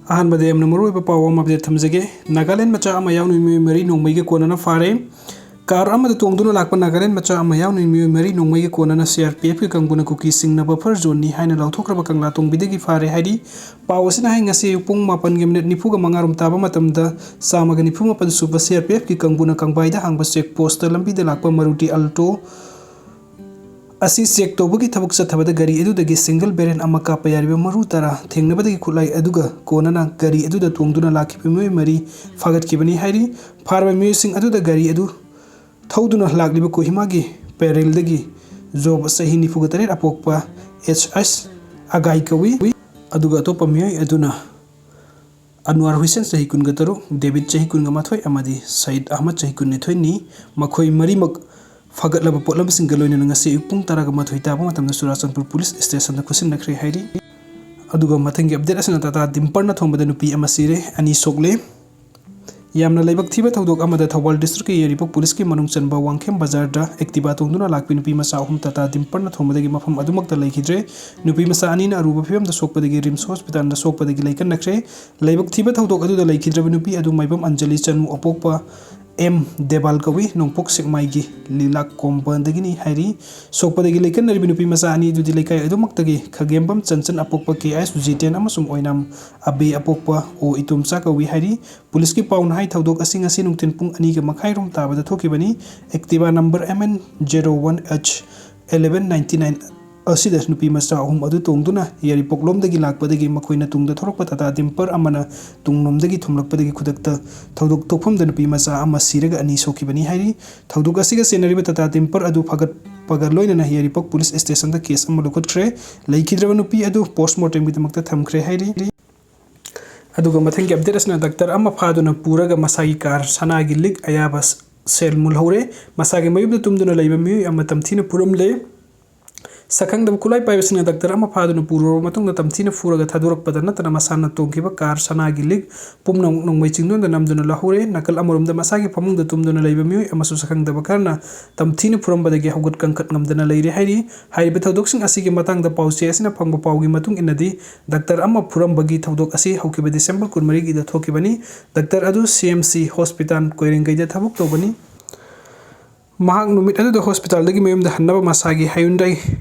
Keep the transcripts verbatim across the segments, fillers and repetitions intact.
ꯑꯍꯥꯟꯕꯗ ꯌꯥꯝꯅ ꯃꯔꯨꯑꯣꯏꯕ ꯄꯥꯎ ꯑꯃ update ꯊꯝꯖꯒꯦ꯫ ꯅꯥꯒꯥꯂꯦꯟ ꯃꯆꯥ ꯑꯃ ꯌꯥꯎꯅ ꯃꯤꯑꯣꯏ ꯃꯔꯤ ꯅꯣꯡꯃꯩꯒ ꯀꯣꯟꯅꯅ ꯐꯥꯔꯦ꯫ ꯀꯥꯔ ꯑꯃꯗ ꯇꯣꯡꯗꯨꯅ ꯂꯥꯛꯄ ꯅꯥꯒꯥꯂꯦꯟ ꯃꯆꯥ ꯑꯃ ꯌꯥꯎꯅ ꯃꯤꯑꯣꯏ ꯃꯔꯤ ꯅꯣꯡꯃꯩꯒ ꯀꯣꯟꯅꯅ C R P F ꯀꯤ ꯀꯥꯡꯕꯨꯅ ꯀꯨꯀꯤꯁꯤꯡꯅ buffer zoneꯅꯤ ꯍꯥꯏꯅ ꯂꯥꯎꯊꯣꯛꯈ꯭ꯔꯕ ꯀꯪꯂꯥꯇꯣꯡꯕꯤꯗꯒꯤ ꯐꯥꯔꯦ ꯍꯥꯏꯔꯤ꯫ ꯄꯥꯎ ꯑꯁꯤꯅ ꯍꯥꯏ ꯉꯁꯤ ꯑꯌꯨꯛ ꯄꯨꯡ ꯃꯥꯄꯟꯒ ꯃꯤꯅꯤꯠ ꯅꯤꯐꯨꯒ ꯃꯉꯥ ꯔꯣꯝ ꯇꯥꯕ ꯃꯇꯝꯗ ꯆꯥꯝꯃꯒ ꯅꯤꯐꯨ ꯃꯥꯄꯟ ꯁꯨꯕ C R P F ꯀꯤ ꯀꯥꯡꯕꯨꯅ ꯀꯪꯕꯥꯏꯗ ꯍꯥꯡꯕ check postꯇ ꯂꯝꯕꯤꯗ ꯂꯥꯛꯄ Maruti Alto ꯑꯁꯤ check ꯇꯧꯕꯒꯤ ꯊꯕꯛ ꯆꯠꯊꯕꯗ ꯒꯥꯔꯤ ꯑꯗꯨꯗꯒꯤ single barrel ꯑꯃ ꯀꯥꯞꯄ ꯌꯥꯔꯤꯕ ꯃꯔꯨ ꯇꯔꯥ ꯊꯦꯡꯅꯕꯗꯒꯤ ꯈꯨꯠꯂꯥꯏ ꯑꯗꯨꯒ ꯀꯣꯟꯅꯅ ꯒꯥꯔꯤ ꯑꯗꯨꯗ ꯇꯣꯡꯗꯨꯅ ꯂꯥꯛꯈꯤꯕ ꯃꯤꯑꯣꯏ ꯃꯔꯤ ꯐꯥꯒꯠꯈꯤꯕꯅꯤ ꯍꯥꯏꯔꯤ꯫ ꯐꯥꯔꯕ ꯃꯤꯑꯣꯏꯁꯤꯡ ꯑꯗꯨꯗ ꯒꯥꯔꯤ ꯑꯗꯨ ꯊꯧꯗꯨꯅ ꯂꯥꯛꯂꯤꯕ ꯀꯣꯍꯤꯃꯥꯒꯤ ꯄꯦꯔꯦꯜꯗꯒꯤ ꯖꯣꯕ ꯆꯍꯤ ꯅꯤꯐꯨꯒ ꯇꯔꯦꯠ ꯑꯄꯣꯛꯄ H S ꯑꯒꯥꯏ ꯀꯧꯏ꯫ ꯑꯗꯨꯒ ꯑꯇꯣꯞꯄ ꯃꯤꯑꯣꯏ ꯑꯗꯨꯅ ꯑꯟꯋꯥꯔ ꯍꯨꯏꯁꯦꯟ ꯆꯍꯤ ꯀꯨꯟꯒ ꯇꯔꯨꯛ, ꯗꯦꯕꯤꯠ ꯆꯍꯤ ꯀꯨꯟꯒ ꯃꯥꯊꯣꯏ ꯑꯃꯗꯤ ꯁꯌꯤꯗ ꯑꯍꯃꯗ ꯆꯍꯤ ꯀꯨꯟꯅꯤꯊꯣꯏꯅꯤ꯫ ꯃꯈꯣꯏ ꯃꯔꯤꯃꯛ ꯐꯒꯠꯂꯕ ꯄꯣꯠꯂꯝꯁꯤꯡꯒ ꯂꯣꯏꯅꯅ ꯉꯁꯤ ꯑꯌꯨꯛ ꯄꯨꯡ ꯇꯔꯥꯒ ꯃꯥꯊꯣꯏ ꯇꯥꯕ ꯃꯇꯝꯗ ꯆꯨꯔꯥꯆꯥꯟꯄꯨꯔ ꯄꯨꯂꯤꯁ ꯁ꯭ꯇꯦꯁꯟꯗ ꯈꯨꯠꯁꯤꯟꯅꯈ꯭ꯔꯦ ꯍꯥꯏꯔꯤ꯫ ꯑꯗꯨꯒ ꯃꯊꯪꯒꯤ update ꯑꯁꯤꯅ ꯇꯥꯇꯥ ꯗꯤꯝꯄꯔꯅ ꯊꯣꯝꯕꯗ ꯅꯨꯄꯤ ꯑꯃ ꯁꯤꯔꯦ, ꯑꯅꯤ ꯁꯣꯛꯂꯦ꯫ ꯌꯥꯝꯅ ꯂꯥꯏꯕꯛ ꯊꯤꯕ ꯊꯧꯗꯣꯛ ꯑꯃꯗ ꯊꯧꯕꯥꯜ districtꯀꯤ ꯌꯥꯏꯔꯤꯄꯣꯛ ꯄꯨꯂꯤꯁꯀꯤ ꯃꯅꯨꯡ ꯆꯟꯕ ꯋꯥꯡꯈꯦꯝ ꯕꯖꯥꯔꯗ Activa ꯇꯣꯡꯗꯨꯅ ꯂꯥꯛꯄꯤ ꯅꯨꯄꯤ ꯃꯆꯥ ꯑꯍꯨꯝ ꯇꯥꯇꯥ ꯗꯤꯝꯄꯔꯅ ꯊꯣꯝꯕꯗꯒꯤ ꯃꯐꯝ ꯑꯗꯨꯃꯛꯇ ꯂꯩꯈꯤꯗ꯭ꯔꯦ꯫ ꯅꯨꯄꯤ ꯃꯆꯥ ꯑꯅꯤꯅ ꯑꯔꯨꯕ ꯐꯤꯕꯝꯗ ꯁꯣꯛꯄꯗꯒꯤ ꯔꯤꯝꯁ ꯍꯣꯁꯄꯤꯇꯥꯜꯗ ꯁꯣꯛꯄꯗꯒꯤ ꯂꯩꯀꯟꯅꯈ꯭ꯔꯦ꯫ ꯂꯥꯏꯕꯛ ꯊꯤꯕ ꯊꯧꯗꯣꯛ ꯑꯗꯨꯗ ꯂꯩꯈꯤꯗ꯭ꯔꯕ ꯅꯨꯄꯤ ꯑꯗꯨ ꯃꯥꯏꯕꯝ ꯑꯟꯖꯂꯤ ꯆꯅꯨ ꯑꯄꯣꯛꯄ ꯑꯦꯝ ꯗꯦꯕꯥꯜ ꯀꯧꯏ, ꯅꯣꯡꯄꯣꯛ ꯁꯦꯛꯃꯥꯏꯒꯤ ꯂꯤꯂꯥꯛ ꯀꯣꯝꯕꯗꯒꯤꯅꯤ ꯍꯥꯏꯔꯤ꯫ ꯁꯣꯛꯄꯗꯒꯤ ꯂꯩꯀꯟꯅꯔꯤꯕ ꯅꯨꯄꯤ ꯃꯆꯥ ꯑꯅꯤ ꯑꯗꯨꯗꯤ ꯂꯩꯀꯥꯏ ꯑꯗꯨꯃꯛꯇꯒꯤ ꯈꯥꯒꯦꯝꯕꯝ ꯆꯟꯆꯟ ꯑꯄꯣꯛꯄ ꯀꯦ ꯑꯥꯏꯁ ꯖꯤꯇꯦꯟ ꯑꯃꯁꯨꯡ ꯑꯣꯏꯅꯥꯝ ꯑꯕꯦ ꯑꯄꯣꯛꯄ ꯑꯣ ꯏꯇꯣꯝꯆꯥ ꯀꯧꯏ ꯍꯥꯏꯔꯤ꯫ ꯄꯨꯂꯤꯁꯀꯤ ꯄꯥꯎꯅ ꯍꯥꯏ ꯊꯧꯗꯣꯛ ꯑꯁꯤ ꯉꯁꯤ ꯅꯨꯡꯊꯤꯜ ꯄꯨꯡ ꯑꯅꯤꯒ ꯃꯈꯥꯏ ꯔꯣꯝ ꯇꯥꯕꯗ ꯊꯣꯛꯈꯤꯕꯅꯤ꯫ Activa number M N zero one H eleven ninety nine ꯑꯁꯤꯗ ꯅꯨꯄꯤ ꯃꯆꯥ ꯑꯍꯨꯝ ꯑꯗꯨ ꯇꯣꯡꯗꯨꯅ ꯌꯥꯏꯔꯤꯄꯣꯛꯂꯣꯝꯗꯒꯤ ꯂꯥꯛꯄꯗꯒꯤ ꯃꯈꯣꯏꯅ ꯇꯨꯡꯗ ꯊꯧꯔꯛꯄ ꯇꯥꯇꯥ ꯗꯤꯝꯄꯔ ꯑꯃꯅ ꯇꯨꯡꯂꯣꯝꯗꯒꯤ ꯊꯣꯝꯂꯛꯄꯗꯒꯤ ꯈꯨꯗꯛꯇ ꯊꯧꯗꯣꯛ ꯊꯣꯛꯐꯝꯗ ꯅꯨꯄꯤ ꯃꯆꯥ ꯑꯃ ꯁꯤꯔꯒ ꯑꯅꯤ ꯁꯣꯛꯈꯤꯕꯅꯤ ꯍꯥꯏꯔꯤ꯫ ꯊꯧꯗꯣꯛ ꯑꯁꯤꯒ ꯆꯦꯟꯅꯔꯤꯕ ꯇꯥꯇꯥ ꯗꯤꯝꯄꯔ ꯑꯗꯨ ꯐꯒꯠꯄꯒ ꯂꯣꯏꯅꯅ ꯌꯥꯏꯔꯤꯄꯣꯛ ꯄꯨꯂꯤꯁ ꯁ꯭ꯇꯦꯁꯟꯗ ꯀꯦꯁ ꯑꯃ ꯂꯧꯈꯠꯈ꯭ꯔꯦ꯫ ꯂꯩꯈꯤꯗ꯭ꯔꯕ ꯅꯨꯄꯤ ꯑꯗꯨ ꯄꯣꯁꯃꯣꯔꯇꯦꯝꯒꯤꯗꯃꯛꯇ ꯊꯝꯈ꯭ꯔꯦ ꯍꯥꯏꯔꯤ꯫ ꯑꯗꯨꯒ ꯃꯊꯪꯒꯤ update ꯑꯁꯤꯅ ꯗꯥꯛꯇꯔ ꯑꯃ ꯐꯥꯗꯨꯅ ꯄꯨꯔꯒ ꯃꯁꯥꯒꯤ ꯀꯥꯔ ꯁꯅꯥꯒꯤ ꯂꯤꯛ ꯑꯌꯥꯕ ꯁꯦꯜ ꯃꯨꯜꯍꯧꯔꯦ꯫ ꯃꯁꯥꯒꯤ ꯃꯌꯨꯝꯗ ꯇꯨꯝꯗꯨꯅ ꯂꯩꯕ ꯃꯤꯑꯣꯏ ꯑꯃ ꯇꯝꯊꯤꯅ ꯐꯨꯔꯝꯂꯦ꯫ ꯁꯛꯈꯪꯗꯕ ꯈꯨꯠꯂꯥꯏ ꯄꯥꯏꯕꯁꯤꯡꯅ ꯗꯥꯛꯇꯔ ꯑꯃ ꯐꯥꯗꯨꯅ ꯄꯨꯔꯨꯔꯕ ꯃꯇꯨꯡꯗ ꯇꯝꯊꯤꯅ ꯐꯨꯔꯒ ꯊꯥꯗꯣꯔꯛꯄꯗ ꯅꯠꯇꯅ ꯃꯁꯥꯅ ꯇꯣꯡꯈꯤꯕ ꯀꯥꯔ ꯁꯅꯥꯒꯤ ꯂꯤꯛ ꯄꯨꯝꯅꯃꯛ ꯅꯣꯡꯃꯩ ꯆꯤꯡꯗꯣꯟꯗ ꯅꯝꯗꯨꯅ ꯂꯧꯍꯧꯔꯦ꯫ ꯅꯥꯀꯜ ꯑꯃꯔꯣꯝꯗ ꯃꯁꯥꯒꯤ ꯐꯃꯨꯡꯗ ꯇꯨꯝꯗꯨꯅ ꯂꯩꯕ ꯃꯤꯑꯣꯏ ꯑꯃꯁꯨ ꯁꯛꯈꯪꯗꯕ ꯈꯔꯅ ꯇꯝꯊꯤꯅ ꯐꯨꯔꯝꯕꯗꯒꯤ ꯍꯧꯒꯠ ꯀꯥꯡꯈꯠ ꯉꯝꯗꯅ ꯂꯩꯔꯦ ꯍꯥꯏꯔꯤ꯫ ꯍꯥꯏꯔꯤꯕ ꯊꯧꯗꯣꯛꯁꯤꯡ ꯑꯁꯤꯒꯤ ꯃꯇꯥꯡꯗ ꯄꯥꯎꯆꯦ ꯑꯁꯤꯅ ꯐꯪꯕ ꯄꯥꯎꯒꯤ ꯃꯇꯨꯡ ꯏꯟꯅꯗꯤ, ꯗꯥꯛꯇꯔ ꯑꯃ ꯐꯨꯔꯝꯕꯒꯤ ꯊꯧꯗꯣꯛ ꯑꯁꯤ ꯍꯧꯈꯤꯕ ꯗꯤꯁꯦꯝꯕꯔ ꯀꯨꯟꯃꯔꯤꯒꯤꯗ ꯊꯣꯛꯈꯤꯕꯅꯤ꯫ ꯗꯥꯛꯇꯔ ꯑꯗꯨ ꯁꯤ ꯑꯦꯝ ꯁꯤ ꯍꯣꯁꯄꯤꯇꯥꯜ ꯀꯣꯏꯔꯦꯡꯒꯩꯗ ꯊꯕꯛ ꯇꯧꯕꯅꯤ꯫ ꯃꯍꯥꯛ ꯅꯨꯃꯤꯠ ꯑꯗꯨꯗ ꯍꯣꯁꯄꯤꯇꯥꯜꯗꯒꯤ ꯃꯌꯨꯝꯗ ꯍꯟꯅꯕ ꯃꯁꯥꯒꯤ ꯍꯌꯨꯟꯗꯥꯏ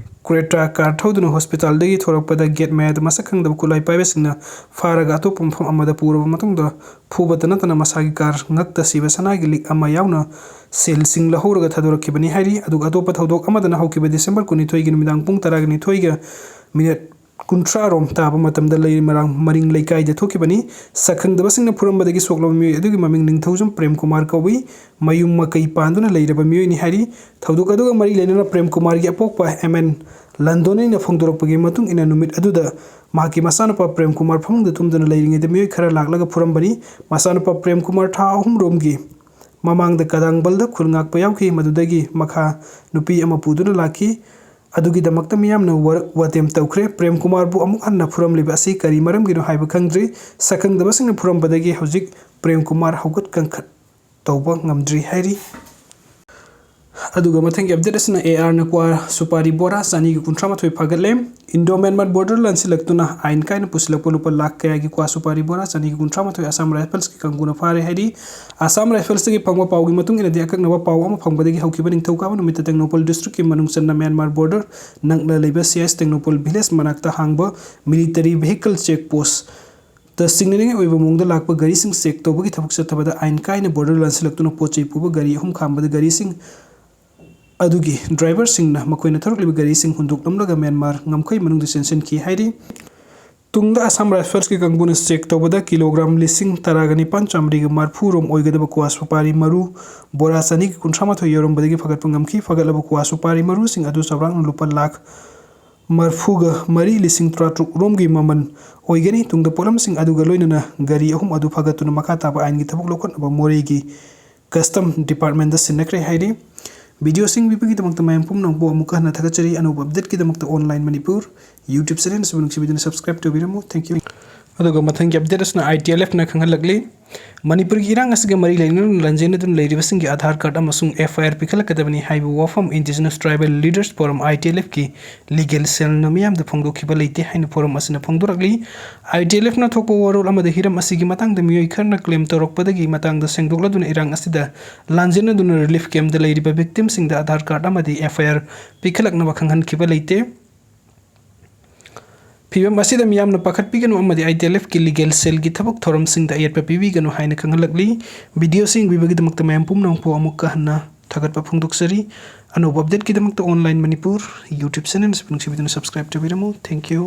ꯀ꯭ꯔꯦꯇꯥ ꯀꯥꯔ ꯊꯧꯗꯨꯅ ꯍꯣꯁꯄꯤꯇꯥꯜꯗꯒꯤ ꯊꯣꯔꯛꯄꯗ ꯒꯦꯠ ꯃꯌꯥꯗ ꯃꯁꯛ ꯈꯪꯗꯕ ꯈꯨꯠꯂꯥꯏ ꯄꯥꯏꯕꯁꯤꯡꯅ ꯐꯥꯔꯒ ꯑꯇꯣꯞꯄ ꯃꯐꯝ ꯑꯃꯗ ꯄꯨꯔꯕ ꯃꯇꯨꯡꯗ ꯐꯨꯕꯇ ꯅꯠꯇꯅ ꯃꯁꯥꯒꯤ ꯀꯥꯔ ꯉꯛꯇ ꯁꯤꯕ ꯁꯅꯥꯒꯤ ꯂꯤꯛ ꯑꯃ ꯌꯥꯎꯅ ꯁꯦꯜꯁꯤꯡ ꯂꯧꯍꯧꯔꯒ ꯊꯥꯗꯣꯔꯛꯈꯤꯕꯅꯤ ꯍꯥꯏꯔꯤ꯫ ꯑꯗꯨꯒ ꯑꯇꯣꯞꯄ ꯊꯧꯗꯣꯛ ꯑꯃꯗꯅ ꯍꯧꯈꯤꯕ ꯗꯤꯁꯦꯝꯕꯔ ꯀꯨꯟꯅꯤꯊꯣꯏꯒꯤ ꯅꯨꯃꯤꯗꯥꯡ ꯄꯨꯡ ꯇꯔꯥꯒ ꯅꯤꯊꯣꯏꯒ ꯃꯤꯅꯠ ꯀꯨꯟꯊ꯭ꯔꯥ ꯔꯣꯝ ꯇꯥꯕ ꯃꯇꯝꯗ ꯂꯩꯃꯔꯥꯝ ꯃꯔꯤꯡ ꯂꯩꯀꯥꯏꯗ ꯊꯣꯛꯈꯤꯕꯅꯤ꯫ ꯁꯛꯈꯪꯗꯕꯁꯤꯡꯅ ꯐꯨꯔꯝꯕꯗꯒꯤ ꯁꯣꯛꯂꯕ ꯃꯤꯑꯣꯏ ꯑꯗꯨꯒꯤ ꯃꯃꯤꯡ ꯅꯤꯡꯊꯧꯖꯝ ꯄ꯭ꯔꯦꯝ ꯀꯨꯃꯥꯔ ꯀꯧꯏ꯫ ꯃꯌꯨꯝ ꯃꯀꯩ ꯄꯥꯟꯗꯨꯅ ꯂꯩꯔꯕ ꯃꯤꯑꯣꯏꯅꯤ ꯍꯥꯏꯔꯤ꯫ ꯊꯧꯗꯣꯛ ꯑꯗꯨꯒ ꯃꯔꯤ ꯂꯩꯅꯅ ꯄ꯭ꯔꯦꯝ ꯀꯨꯃꯥꯔꯒꯤ ꯑꯄꯣꯛꯄ ꯑꯦꯝ ꯑꯦꯟ ꯂꯟꯗꯣꯅꯤꯅ ꯐꯣꯡꯗꯣꯔꯛꯄꯒꯤ ꯃꯇꯨꯡ ꯏꯟꯅ, ꯅꯨꯃꯤꯠ ꯑꯗꯨꯗ ꯃꯍꯥꯛꯀꯤ ꯃꯆꯥꯅꯨꯄꯥ ꯄ꯭ꯔꯦꯝ ꯀꯨꯃꯥꯔ ꯐꯃꯨꯡꯗ ꯇꯨꯝꯗꯨꯅ ꯂꯩꯔꯤꯉꯩꯗ ꯃꯤꯑꯣꯏ ꯈꯔ ꯂꯥꯛꯂꯒ ꯐꯨꯔꯝꯕꯅꯤ꯫ ꯃꯆꯥꯅꯨꯄꯥ ꯄ꯭ꯔꯦꯝ ꯀꯨꯃꯥꯔ ꯊꯥ ꯑꯍꯨꯝ ꯔꯣꯝꯒꯤ ꯃꯃꯥꯡꯗ ꯀꯗꯥꯡꯕꯜꯗ ꯈꯨꯜ ꯉꯥꯛꯄ ꯌꯥꯎꯈꯤ꯫ ꯃꯗꯨꯗꯒꯤ ꯃꯈꯥ ꯅꯨꯄꯤ ꯑꯃ ꯄꯨꯗꯨꯅ ꯂꯥꯛꯈꯤ꯫ ꯑꯗꯨꯒꯤꯗꯃꯛꯇ ꯃꯤꯌꯥꯝꯅ ꯋꯥꯔꯛ ꯋꯥꯇꯦꯝ ꯇꯧꯈ꯭ꯔꯦ꯫ ꯄ꯭ꯔꯦꯝ ꯀꯨꯃꯥꯔꯕꯨ ꯑꯃꯨꯛ ꯍꯟꯅ ꯐꯨꯔꯝꯂꯤꯕ ꯑꯁꯤ ꯀꯔꯤ ꯃꯔꯝꯒꯤꯅꯣ ꯍꯥꯏꯕ ꯈꯪꯗ꯭ꯔꯤ꯫ ꯁꯛꯈꯪꯗꯕꯁꯤꯡꯅ ꯐꯨꯔꯝꯕꯗꯒꯤ ꯍꯧꯖꯤꯛ ꯄ꯭ꯔꯦꯝ ꯀꯨꯃꯥꯔ ꯍꯧꯒꯠ ꯀꯥꯡꯈꯠ ꯇꯧꯕ ꯉꯝꯗ꯭ꯔꯤ ꯍꯥꯏꯔꯤ꯫ ꯑꯗꯨꯒ ꯃꯊꯪꯒꯤ ꯑꯞꯗꯦꯠ ꯑꯁꯤꯅ ꯑꯦ ꯑꯥꯔꯅ ꯀ꯭ꯋꯥ ꯁꯨꯄꯥꯔꯤ ꯕꯣꯔꯥ ꯆꯅꯤꯒ ꯀꯨꯟꯊ꯭ꯔꯥ ꯃꯥꯊꯣꯏ ꯐꯥꯒꯠꯂꯦ꯫ ꯏꯟꯗꯣ ꯃ꯭ꯌꯥꯟꯃꯥꯔ ꯕꯣꯔꯗꯔ ꯂꯥꯟꯁꯤꯜꯂꯛꯇꯨꯅ ꯑꯥꯏꯟ ꯀꯥꯏꯅ ꯄꯨꯁꯤꯜꯂꯛꯄ ꯂꯨꯄꯥ ꯂꯥꯈ ꯀꯌꯥꯒꯤ ꯀ꯭ꯋꯥ ꯁꯨꯄꯥꯔꯤ ꯕꯣꯔꯥ ꯆꯅꯤꯒ ꯀꯨꯟꯊ꯭ꯔꯥ ꯃꯥꯊꯣꯏ ꯑꯁꯥꯝ ꯔꯥꯏꯐꯜꯁꯀꯤ ꯀꯥꯡꯕꯨꯅ ꯐꯥꯔꯦ ꯍꯥꯏꯔꯤ꯫ ꯑꯁꯥꯝ ꯔꯥꯏꯐꯜꯁꯇꯒꯤ ꯐꯪꯕ ꯄꯥꯎꯒꯤ ꯃꯇꯨꯡ ꯏꯟꯅꯗꯤ, ꯑꯀꯛꯅꯕ ꯄꯥꯎ ꯑꯃ ꯐꯪꯕꯗꯒꯤ ꯍꯧꯈꯤꯕ ꯅꯤꯡꯊꯧꯀꯥꯕ ꯅꯨꯃꯤꯠꯇ ꯇꯦꯡꯅꯧꯄꯜ ꯗꯤꯁꯇ꯭ꯔꯤꯛꯀꯤ ꯃꯅꯨꯡ ꯆꯟꯅ ꯃ꯭ꯌꯥꯟꯃꯥꯔ ꯕꯣꯔꯗꯔ ꯅꯛꯅ ꯂꯩꯕ ꯁꯤ ꯑꯦꯁ ꯇꯦꯡꯅꯧꯄꯜ ꯚꯤꯂꯦꯖ ꯃꯅꯥꯛꯇ ꯍꯥꯡꯕ ꯃꯤꯂꯤꯇꯔꯤ ꯚꯦꯍꯤꯀꯜ ꯆꯦꯛ ꯄꯣꯁ ꯇ ꯆꯤꯡꯅꯅꯤꯡꯉꯥꯏ ꯑꯣꯏꯕ ꯃꯑꯣꯡꯗ ꯂꯥꯛꯄ ꯒꯥꯔꯤꯁꯤꯡ ꯆꯦꯛ ꯇꯧꯕꯒꯤ ꯊꯕꯛ ꯆꯠꯊꯕꯗ ꯑꯥꯏꯟ ꯀꯥꯏꯅ ꯕꯣꯔꯗꯔ ꯂꯥꯟꯁꯤꯜꯂꯛꯇꯨꯅ ꯄꯣꯠ ꯆꯩ ꯄꯨꯕ ꯒꯥꯔꯤ ꯑꯍꯨꯝ ꯈꯥꯝꯕꯗ ꯒꯥꯔꯤꯁꯤꯡ ꯑꯗꯨꯒꯤ ꯗ꯭ꯔꯥꯏꯚꯔꯁꯤꯡꯅ ꯃꯈꯣꯏꯅ ꯊꯧꯔꯛꯂꯤꯕ ꯒꯥꯔꯤꯁꯤꯡ ꯍꯨꯟꯗꯣꯛꯂꯝꯂꯒ ꯃ꯭ꯌꯥꯟꯃꯥꯔ ꯉꯝꯈꯩ ꯃꯅꯨꯡꯗ ꯆꯦꯟꯁꯤꯟꯈꯤ ꯍꯥꯏꯔꯤ꯫ ꯇꯨꯡꯗ ꯑꯁꯥꯝ ꯔꯥꯏꯐꯜꯁꯀꯤ ꯀꯥꯡꯕꯨꯅ ꯆꯦꯛ ꯇꯧꯕꯗ ꯀꯤꯂꯣꯒ꯭ꯔꯥꯝ ꯂꯤꯁꯤꯡ ꯇꯔꯥꯒ ꯅꯤꯄꯥꯟ ꯆꯥꯃꯔꯤꯒ ꯃꯔꯤꯐꯨ ꯔꯣꯝ ꯑꯣꯏꯒꯗꯕ ꯀ꯭ꯋꯥ ꯁꯨꯄꯥꯔꯤ ꯃꯔꯨ ꯕꯣꯔꯥ ꯆꯅꯤꯒ ꯀꯨꯟꯊ꯭ꯔꯥ ꯃꯥꯊꯣꯏ ꯌꯧꯔꯝꯕꯗꯒꯤ ꯐꯒꯠꯄ ꯉꯝꯈꯤ꯫ ꯐꯒꯠꯂꯕ ꯀ꯭ꯋꯥ ꯁꯨꯄꯥꯔꯤ ꯃꯔꯨꯁꯤꯡ ꯑꯗꯨ ꯆꯥꯎꯔꯥꯛꯅ ꯂꯨꯄꯥ ꯂꯥꯈ ꯃꯔꯤꯐꯨꯒ ꯃꯔꯤ ꯂꯤꯁꯤꯡ ꯇꯔꯥꯇꯔꯨꯛ ꯔꯣꯝꯒꯤ ꯃꯃꯜ ꯑꯣꯏꯒꯅꯤ꯫ ꯇꯨꯡꯗ ꯄꯣꯠꯂꯝꯁꯤꯡ ꯑꯗꯨꯒ ꯂꯣꯏꯅꯅ ꯒꯥꯔꯤ ꯑꯍꯨꯝ ꯑꯗꯨ ꯐꯥꯒꯠꯇꯨꯅ ꯃꯈꯥ ꯇꯥꯕ ꯑꯥꯏꯟꯒꯤ ꯊꯕꯛ ꯂꯧꯈꯠꯅꯕ ꯃꯣꯔꯦꯒꯤ ꯀꯁꯇꯝ ꯗꯤꯄꯥꯔꯠꯃꯦꯟꯗ ꯁꯤꯟꯅꯈ꯭ꯔꯦ ꯍꯥꯏꯔꯤ꯫ ꯚꯤꯗꯤꯑꯣꯁꯤꯡ ꯄꯤꯕꯒꯤꯗꯃꯛꯇ ꯃꯌꯥꯝ ꯄꯨꯝꯅꯃꯛꯄꯨ ꯑꯃꯨꯛꯀ ꯍꯟꯅ ꯊꯥꯒꯠꯆꯔꯤ꯫ ꯑꯅꯧꯕ ꯑꯞꯗꯦꯠꯀꯤꯗꯃꯛꯇ Online Manipur YouTube channel ꯑꯁꯤꯕꯨ ꯅꯨꯡꯁꯤꯕꯤꯗꯨꯅ subscribe ꯇꯧꯕꯤꯔꯝꯃꯨ꯫ Thank you꯫ ꯑꯗꯨꯒ ꯃꯊꯪꯒꯤ ꯑꯞꯗꯦꯠ ꯑꯁꯤꯅ I T L Fꯅ ꯈꯪꯍꯜꯂꯛꯂꯤ꯫ ꯃꯅꯤꯄꯨꯔꯒꯤ ꯏꯔꯥꯡ ꯑꯁꯤꯒ ꯃꯔꯤ ꯂꯩꯅꯅ ꯂꯥꯟꯖꯦꯟꯅꯗꯨꯅ ꯂꯩꯔꯤꯕꯁꯤꯡꯒꯤ ꯑꯥꯙꯥꯔ ꯀꯥꯔꯗ ꯑꯃꯁꯨꯡ F I R ꯄꯤꯈꯠꯂꯛꯀꯗꯕꯅꯤ ꯍꯥꯏꯕ ꯋꯥꯐꯝ Indigenous Tribal Leaders Forum, I T L F ꯀꯤ ꯂꯤꯒꯦꯜ ꯁꯦꯜꯅ ꯃꯤꯌꯥꯝꯗ ꯐꯣꯡꯗꯣꯛꯈꯤꯕ ꯂꯩꯇꯦ ꯍꯥꯏꯅ ꯐꯣꯔꯝ ꯑꯁꯤꯅ ꯐꯣꯡꯗꯣꯔꯛꯂꯤ꯫ I T L Fꯅ ꯊꯣꯛꯄ ꯋꯥꯔꯣꯜ ꯑꯃꯗ ꯍꯤꯔꯝ ꯑꯁꯤꯒꯤ ꯃꯇꯥꯡꯗ ꯃꯤꯑꯣꯏ ꯈꯔꯅ ꯀ꯭ꯂꯦꯝ ꯇꯧꯔꯛꯄꯗꯒꯤ ꯃꯇꯥꯡꯗ ꯁꯦꯡꯗꯣꯛꯂꯗꯨꯅ ꯏꯔꯥꯡ ꯑꯁꯤꯗ ꯂꯥꯟꯖꯦꯟꯅꯗꯨꯅ ꯔꯤꯂꯤꯐ ꯀꯦꯝꯞꯇ ꯂꯩꯔꯤꯕ ꯚꯤꯛꯇꯤꯝꯁꯤꯡꯗ ꯑꯥꯙꯥꯔ ꯀꯥꯔꯗ ꯑꯃꯗꯤ F I R ꯄꯤꯈꯠꯂꯛꯅꯕ ꯈꯪꯍꯟꯈꯤꯕ ꯂꯩꯇꯦ꯫ ꯐꯤꯚꯝ ꯑꯁꯤꯗ ꯃꯤꯌꯥꯝꯅ ꯄꯥꯈꯠꯄꯤꯒꯅꯨ ꯑꯃꯗꯤ I T L F ꯀꯤ ꯂꯤꯒꯦꯜ ꯁꯦꯜꯒꯤ ꯊꯕꯛ ꯊꯧꯔꯝꯁꯤꯡꯗ ꯑꯌꯦꯠꯄ ꯄꯤꯕꯤꯒꯅꯨ ꯍꯥꯏꯅ ꯈꯪꯍꯜꯂꯛꯂꯤ꯫ ꯚꯤꯗꯤꯑꯣꯁꯤꯡ ꯌꯦꯡꯕꯤꯕꯒꯤꯗꯃꯛꯇ ꯃꯌꯥꯝ ꯄꯨꯝꯅꯃꯛꯄꯨ ꯑꯃꯨꯛꯀ ꯍꯟꯅ ꯊꯥꯒꯠꯄ ꯐꯣꯡꯗꯣꯛꯆꯔꯤ꯫ ꯑꯅꯧꯕ ꯑꯞꯗꯦꯠꯀꯤꯗꯃꯛꯇ Online Manipur YouTube channel ꯑꯁꯤꯕꯨ ꯅꯨꯡꯁꯤꯕꯤꯗꯨꯅ subscribe ꯇꯧꯕꯤꯔꯝꯃꯨ꯫ Thank you꯫